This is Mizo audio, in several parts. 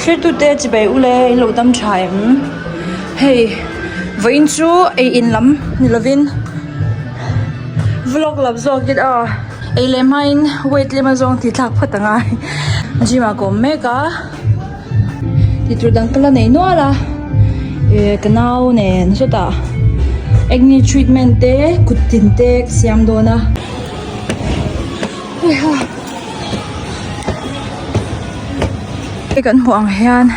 Thirtute chibai ule in lo dam tha em? Hei vawiin chu ei in lam ni lovin vlog lam zawkin aw ei leh hmain weight lem a zawng tih thlak phawt angai gym ah ka awm mek a tih tur dang ka la nei nual a ih ka nau nen sawtah acne treatment te kut tin te ka siam dawn a. Hei kan hmuh ang hian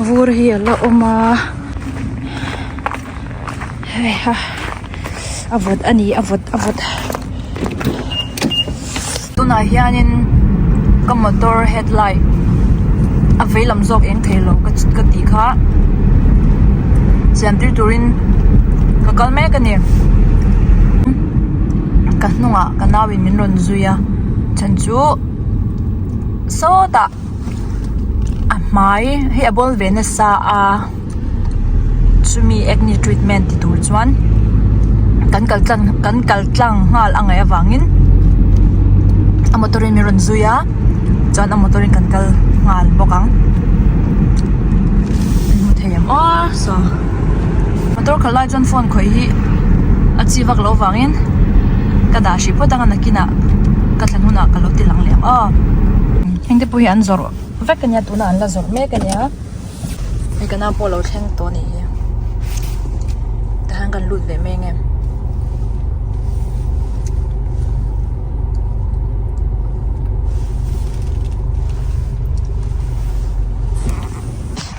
vur hi a la awm a hei ha a vawt a ni a vawt a vawt tunah hianin ka motor headlight a vei lam zawk eng thei lo ka tih kha siam tir turin ka kal mek a ni ka hnungah ka nau in min rawn zui a chhan chu sawtah a hmai hei a bawl ve nasa a chumi acne treatment ti tur chuan kan kal tlang kan kal tlang nghal a ngaih avangin a motor in min rawn zui a chuan a motor in kan kal nghal bawk ang an hmu thei ang aw saw motor khalh lai chuan phone khawih hi a chi vak loh avangin ka dah hrih phawt ang a nakinah ka thlen hunah ka lo ti lang leh ang aw heng te pawh hi an zawrh vek ania tunah an la zawrh mek ania. Hei ka nau pawh a lo thleng tawh a nih hi tah hian kan lut ve mai ange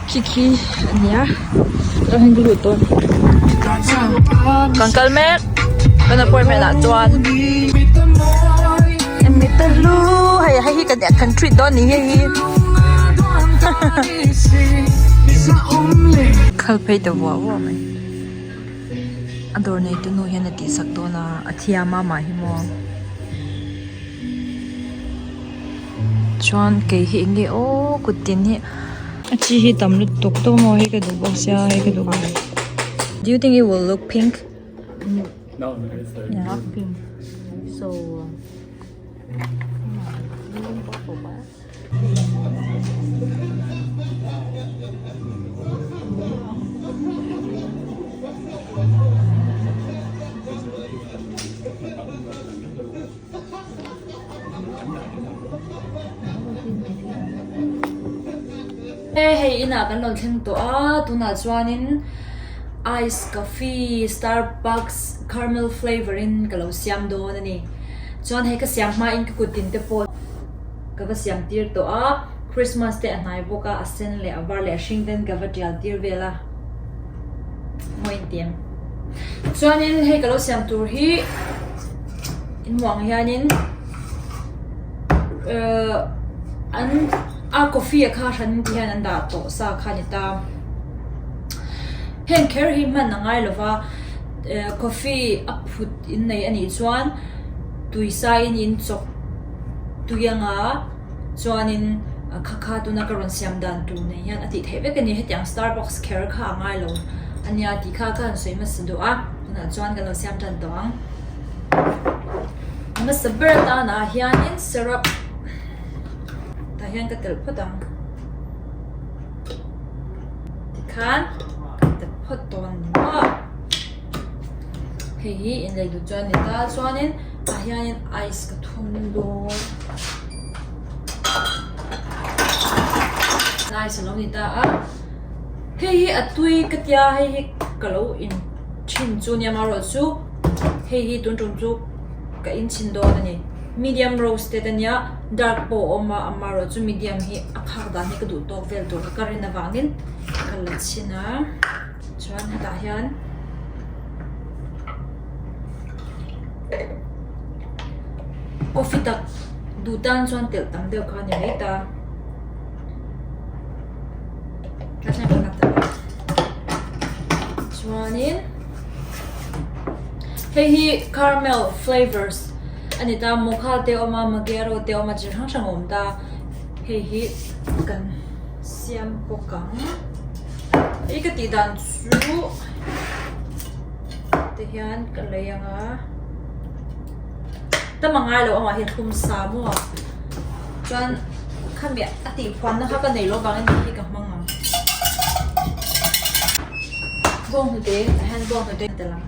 khi khi a nia tah hian ka lut dawn kan kal mek kan appointment ah chuan hei hei hi kan treat dawn a ni hei hi. Khal phei ta vuah vuah mai a dawr nei tu nu hian a tih sak dawn a a thiam a mah hi maw chuan kei hi eng nge aw kut tin hi a chi hi tam lutuk tawp maw hei ka duh bawk sia hei ka duh bawk do you think it will look pink No, it's like yeah pink. So Hei inah kan rawn thleng tawh a tunah chuanin ice coffee starbucks caramel flavour in ka lo siam dawn a ni chuan hei ka siam hmain ka kut tin te pawh. Ka va siam tir tawh a, Christmas te a hnai bawk a, a sen leh a var leh a hring ten ka va tial tir vel a, mawi in ti em. Chuanin hei ka lo siam tur hi inhmuh ang hianin ehh an a coffee a kha hran ti hian an dah tawh sa kha a ni ta. Heng kher hi hman a ngai lova ehh coffee a phut in nei a nih chuan tuisa in in chawk. Tui anga chuanin kha kha tuna ka rawn siam dan tur nei hian a tih theih vek a ni. Hetiang Starbucks kher kha a ngai lo a nia tih kha ka han sawi hmasa duh a, tunah chuan kan lo siam tan tawh ang. Hmasa ber atanah hianin syrup tah hian ka telh phawt ang. Tikhan ka telh phawt dawn a ni maw. Hei hi inlei duh chuan a ni ta chuanin tah hianin ice ka thun dawn ice a lo ni ta a hei hi a tui ka tia hei hi ka lo in thin chu nia amaherawhchu hei hi tun tum chu ka in chhin dawn a ni medium roasted a nia dark pawh a awm a amaherawhchu medium hi a phak dan hi ka duh tawk vel tur ka rin avangin ka la chhin a. Chuan hetah hian coffee tak duh tan chuan telh tam deuh kha a ni mai ta. Chuanin hei hi caramel flavours a ni ta mocha te a awm a macchiato te a awm a chi hrang hrang a awm ta hei hi kan siam bawk ang. Hei ka tih dan chu ti hian ka lei ang a tam a ngai lo amah hi a thlum sa maw chuan Khami a tih phuanna kha ka nei lo vangin hei hi ka hmang ang. Bawnghnute tah hian bawnghnute a tel ang.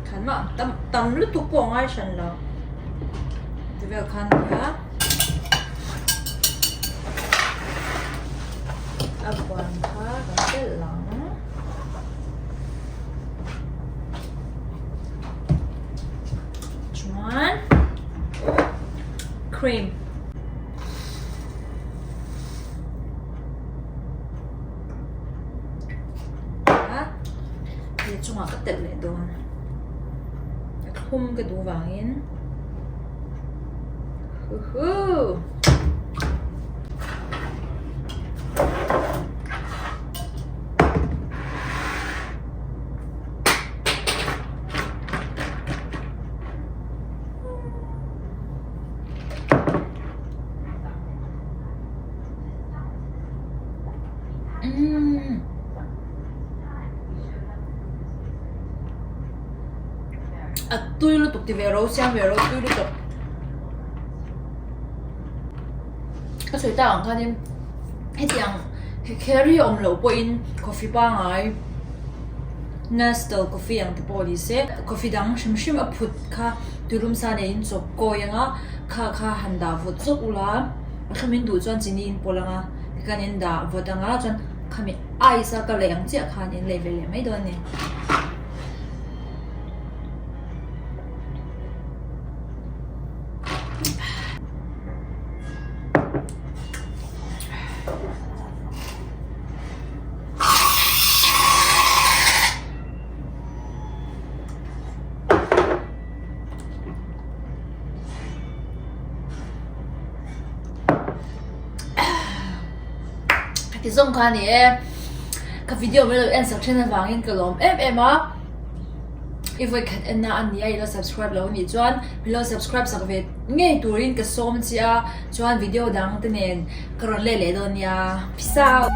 Khan mah tam tam lutuk pawh a ngai hran lo. Ti vel khan a nia. A puan kha kan telh ang. Chuan cream a he chungah ka telh leh dawn a thlum ka duh vangin huhu. Umm. A tui lutuk ti ve ro siam ve ro tui lutuk. Ka sawi tak ang khanin hetiang kher hi awm loh pawhin coffee pangai Nestle coffee ang te pawh ni se coffee dang hrim hrim a phut kha tuilum sa nen in chawp kawi ang a kha kha han dah vawt zawk ula a thlum in duh chuan chini in pawlh ang a tikhan in dah vawt ang a chuan khami ice a ka lei ang chiah khan in lei ve leh mai dawn a ni. Ti zawng kha a ni e ka video mai lo en sak thin avangin ka lawm em em a i vawi khat en na a ni a i lo subscribe lo anih chuan mi lo subscribe sak ve ngei turin ka sawm che a chuan video dang te nen ka rawn let leh dawn nia peace out.